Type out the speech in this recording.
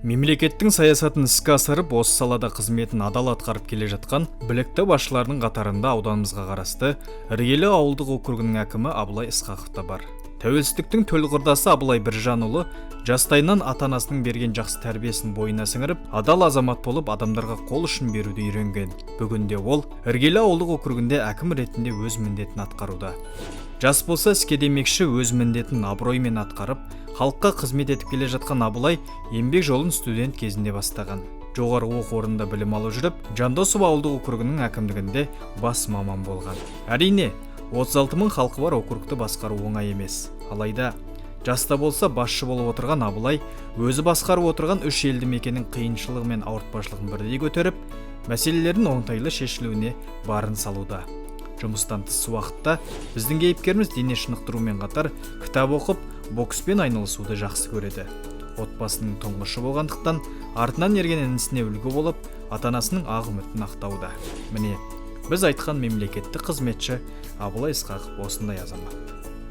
Мемлекеттің саясатын іске асырып, осы салада қызметін адал атқарып келе жатқан білікті басшылардың қатарында ауданымызға қарасты Іргелі ауылдық округінің әкімі Абылай Ысқақов та бар. Тәуелсіздіктің төл құрдасы Абылай Біржанұлы жастайынан ата-анасының берген жақсы тәрбиесін бойына сіңіріп, адал азамат болып, адамдарға қол ұшын беруді үйренген. Бүгінде ол Іргелі ауылдық округінде әкім ретінде өз міндетін атқаруда. Жас болса, іске демекші, өз міндетін абыроймен атқарып, халыққа қызмет етіп келе жатқан Абылай еңбек жолын студент кезінде бастаған. Жоғары оқу орнында білім алып жүріп, Жандосов ауылдық округінің әкімдігінде бас маман болған. Әрине, 36 мың халқы бар округті басқару оңай емес. Алайда жас та болса, басшы болып отырған Абылай өзі басқарып отырған үш елді мекеннің қиыншылығы мен ауыртпашылығын бірдей көтеріп, мәселелердің оңтайлы шешілуіне барын салуда. Жұмыстан тыс уақытта біздің кейіпкеріміз дене шынықтырумен қатар кітап оқып, бокспен айналысуды жақсы көреді. Отбасының тұңғышы болғандықтан, артынан ерген інісіне үлгі болып, ата анасының ақ үмітін ақтауда. Міне, біз айтқан мемлекеттік қызметші Абылай Ысқақов осындай азамат.